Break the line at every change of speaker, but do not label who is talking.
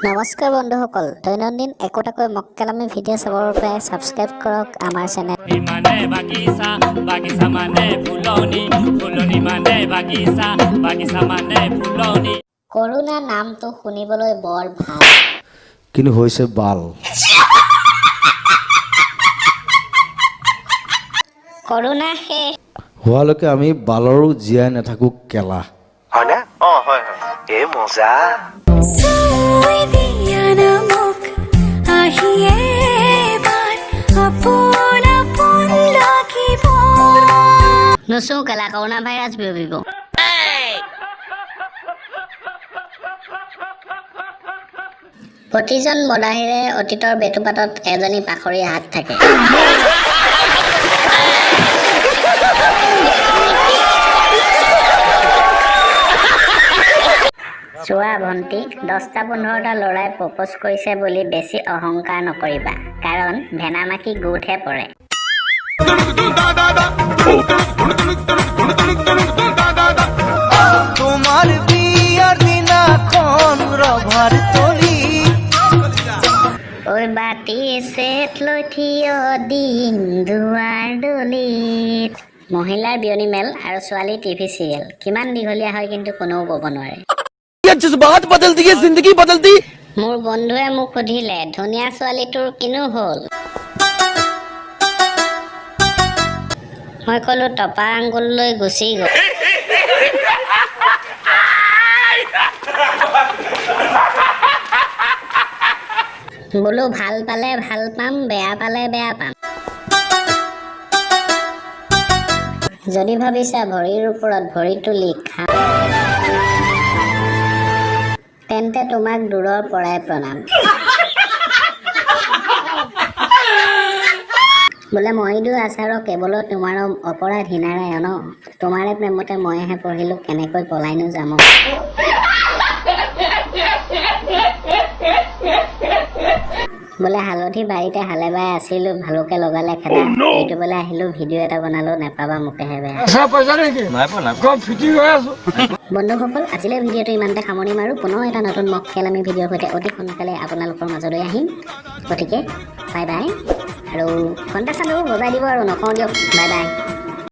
নমস্কাৰ বন্ধুসকল, দৈনন্দিন একোটাকৈ মক্কেলামি ভিডিঅ' চাবৰ বাবে ছাবস্ক্ৰাইব কৰক আমাৰ চেনেল।
মানে বাগিচা, বাগিচা মানে ফুলনি, ফুলনি মানে বাগিচা, বাগিচা মানে ফুলনি।
কৰোণা নামটো শুনিবলৈ বৰ ভাল,
কিন্তু হৈছে বাল।
কৰোণা শেষ
হোৱালৈকে আমি বালৰো জীয়াই নাথাকোঁ কেলা।
হয়নে? অ, হয় হয়, এই মজা।
চুই দিয়া না মোক আহি এবাৰ, আপোন আপোন লাগিব।
নুচো কেলা, কৰোণা ভাইৰাছ বিয়পিব। প্ৰতিজন মদাহীৰে অতীতৰ বেটুপাতত এজনী পাখৰী হাত থাকে। চোৱা ভণ্টি, 10টা 15টা ল'ৰাই প্ৰপ'জ কৰিছে বুলি বেছি অহংকাৰ নকৰিবা, কাৰণ ভেনামাখি গোটহে পৰে।
তোমাৰ বিয়াৰ দিনাখন ৰভাৰ তলি।
ঐ বাতি চেট লৈ থিয় দিম দুৱাৰ দলিত। মহিলাৰ বিয়নী মেল আৰু ছোৱালীৰ টিভি চিৰিয়েল কিমান দীঘলীয়া হয় কিন্তু কোনেও ক'ব নোৱাৰে।
जज्बात बदल दिए, जिंदगी बदल दी।
মোৰ বন্ধুৱে মোক সুধিলে, ধুনীয়া ছোৱালীটোৰ কিনো হ'ল? মই ক'লো, টপা আঙুল লৈ গুচি গ'ল। বোলো ভাল পালে ভাল পাম, বেয়া পালে বেয়া পাম। যদি ভাবিছা ভৰিৰ ওপৰত ভৰি তুলি খাম, তেন্তে তোমাক দূৰৰ পৰাই প্ৰণাম। বোলে মইতো আচাৰ কেৱল তোমাৰ অপৰাধী নাৰায়ণ, তোমাৰে প্ৰেমতে মইহে পঢ়িলোঁ, কেনেকৈ পলাইনো যাম? বোলে হালধি বাৰীতে হালে বাই আছিলোঁ, ভালুকে লগালে খেদা। ইউটিউবলৈ আহিলোঁ, ভিডিঅ' এটা বনালোঁ, নেপাবা মোকেহে বেয়া। বন্ধুসকল, আজিলৈ ভিডিঅ'টো ইমানতে সামৰণি মাৰোঁ। পুনৰ এটা নতুন মক্কেলামি ভিডিঅ'ৰ সৈতে অতি সোনকালে আপোনালোকৰ মাজলৈ আহিম। গতিকে বাই বাই, আৰু ঘণ্টা চালো বজাই দিব আৰু নকওঁ দিয়ক। Bye bye.